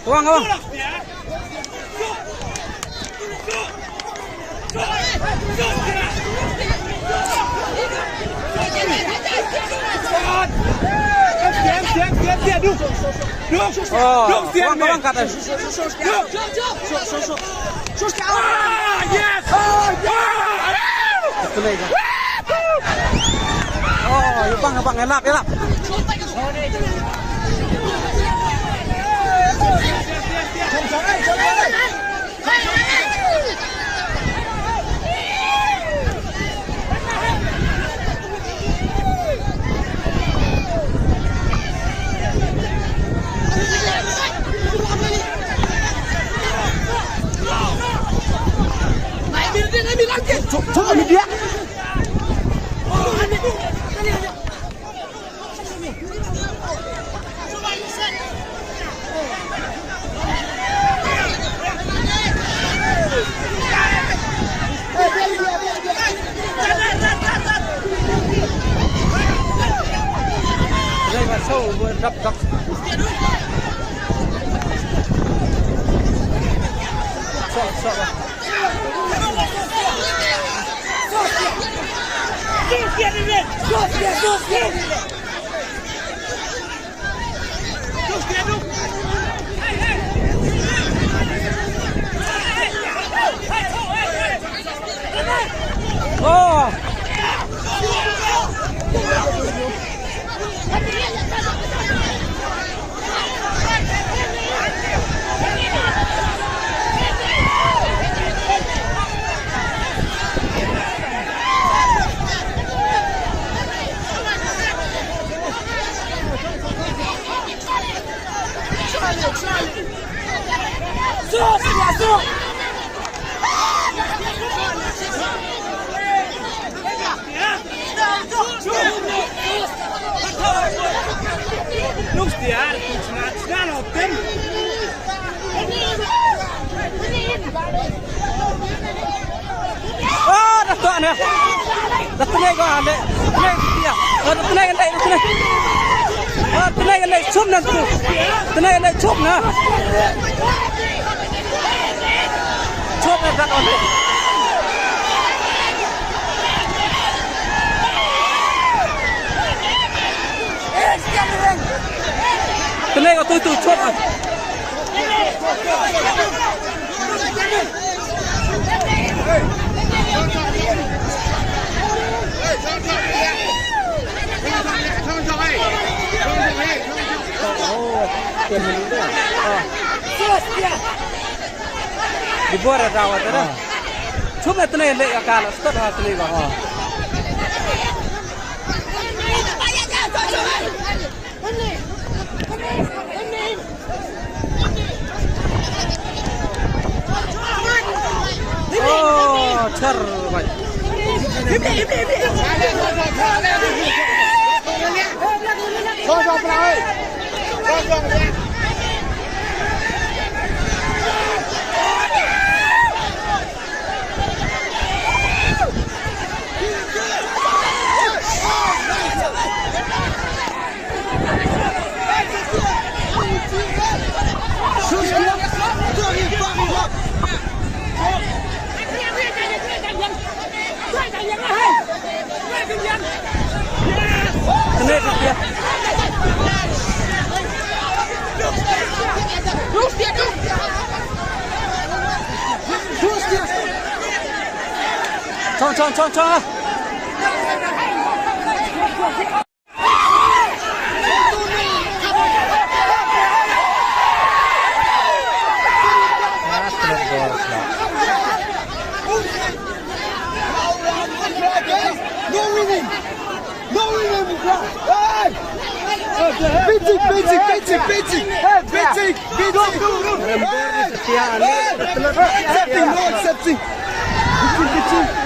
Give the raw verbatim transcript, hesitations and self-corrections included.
Kawang, kawang. Oh, kawang, kawang, kat. Ah, yes! Ah! Oh, ïa bang, ïa bang, ïa lap, ïa lap. Ah, da toh ne. Da tnei ko ne. Tnei dia. Ah, da tnei ne, da tnei. Ah, tnei ne, chum na tu. Tnei ne, chum na. Chum na da toh ne. Tnei ko tu tu chum. Di bor da wa da. Chum na tnei le ka la start ha tnei ba. Oh, char bai. Chong, chong, chong, chong. Basic, basic, basic, basic. Basic, basic. Accepting, no accepting. Basic, basic.